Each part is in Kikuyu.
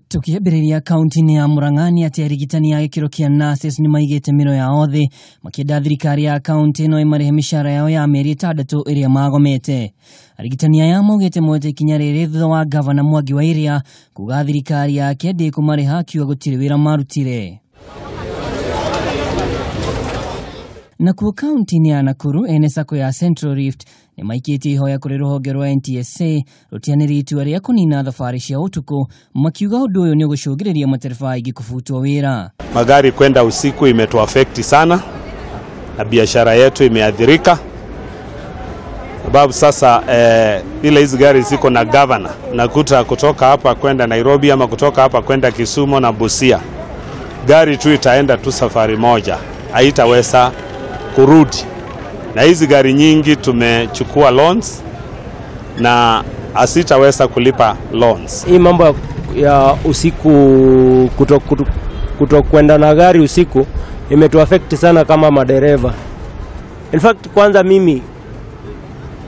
Tukiambĩrĩria kaunti-inĩ ya Murang'a nĩ atĩ arigitani a gĩkĩro kĩa nurses nĩ maigĩte mĩro yao thĩ makĩenda thirikari ya kaunti ĩno ĩmarĩhe mĩcara yao ya mĩeri 6 ĩrĩa magomete. Arigitani aya maugĩte moete ikinya rĩrĩ thutha wa gavana Mwangi wa Iria kuga thirikari yake ndĩkũmarĩha akiuga gũtirĩ wĩra marutire. Nakuo kaunti-inĩ ya Nakuru ene sacco ya Central Rift nĩ maikĩtie ihoya kũrĩ rũhonge rwa NTSA rũtianĩrie itua rĩa kũnina thabarĩ cia ũtukũ makiuga ũndũ ũyũ nĩ ũgũcũngĩrĩria matereba aingĩ kũbutwo wĩra. Magari kwenda usiku imetuafekti sana na biashara yetu imeathirika, sababu sasa ile hizi gari ziko na governor, nakuta kutoka hapa kwenda Nairobi ama kutoka hapa kwenda Kisumu na Busia, gari tu itaenda tu safari moja, haitaweza kurudi. Na hizi gari nyingi tumechukua loans na asitaweza kulipa loans. Hii mambo ya usiku kutokwenda na gari usiku imetuaffect sana kama madereva. In fact kwanza mimi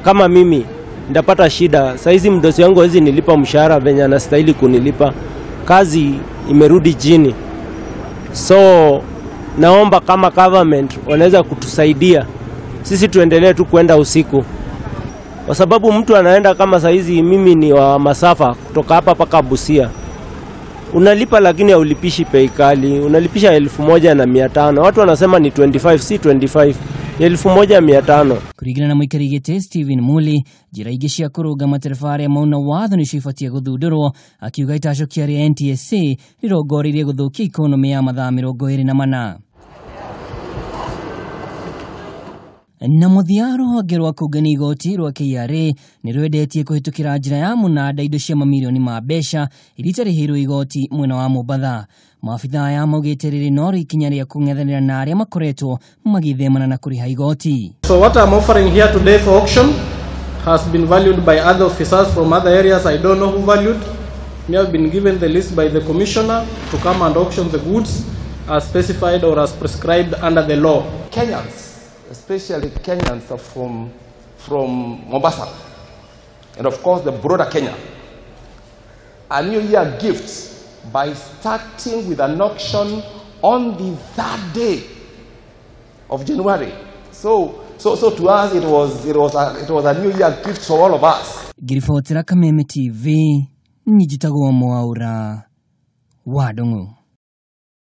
kama mimi ndapata shida. Saizi mdosi wangu hawezi nilipa mshahara venye anastahili kunilipa. Kazi imerudi chini. So naomba kama government wanaweza kutusaidia sisi tuendelee tu kwenda usiku. Kwa sababu mtu anaenda kama saizi mimi ni wa masafa kutoka hapa paka Busia. Unalipa lakini haulipishi bei kali, unalipisha 1500. Watu wanasema ni 25, si 25, ni 1500. Kuringana na mũikarĩri gĩtĩ Stephen Muli, njĩra ingĩ cia kũrũnga matereba arĩa mauna watho nĩcio ibatie gũthundũrwo, akiuga itacũkia rĩa NTSA rĩrongoreirie gũthũkia ikonomĩ ya mathaa 24. Na mũthia rũhonge rwa kũngania igoti rwa KRA nĩ rwendetie kũhĩtũkĩra njĩra ya mũnanda indo cia mamirioni ma mbeca iria itarĩhĩirwo igoti mwena wa Mombatha. Maabithaa aya maugĩte rĩrĩ no ikinya rĩa kũng'ethanĩra na arĩa makoretwo magĩthemana na kũrĩha igoti. So what I'm offering here today for auction has been valued by other officers from other areas. I don't know who valued. Me have been given the list by the commissioner to come and auction the goods as specified or as prescribed under the law. Kenyans, especially Kenyans from Mombasa, and of course the broader Kenya, a New Year gift by starting with an auction on the 3rd day of January. So to us it was a New Year gift for all of us. Ngiribotera Kameme TV, njitagwo Mwaura wa Ndung'u.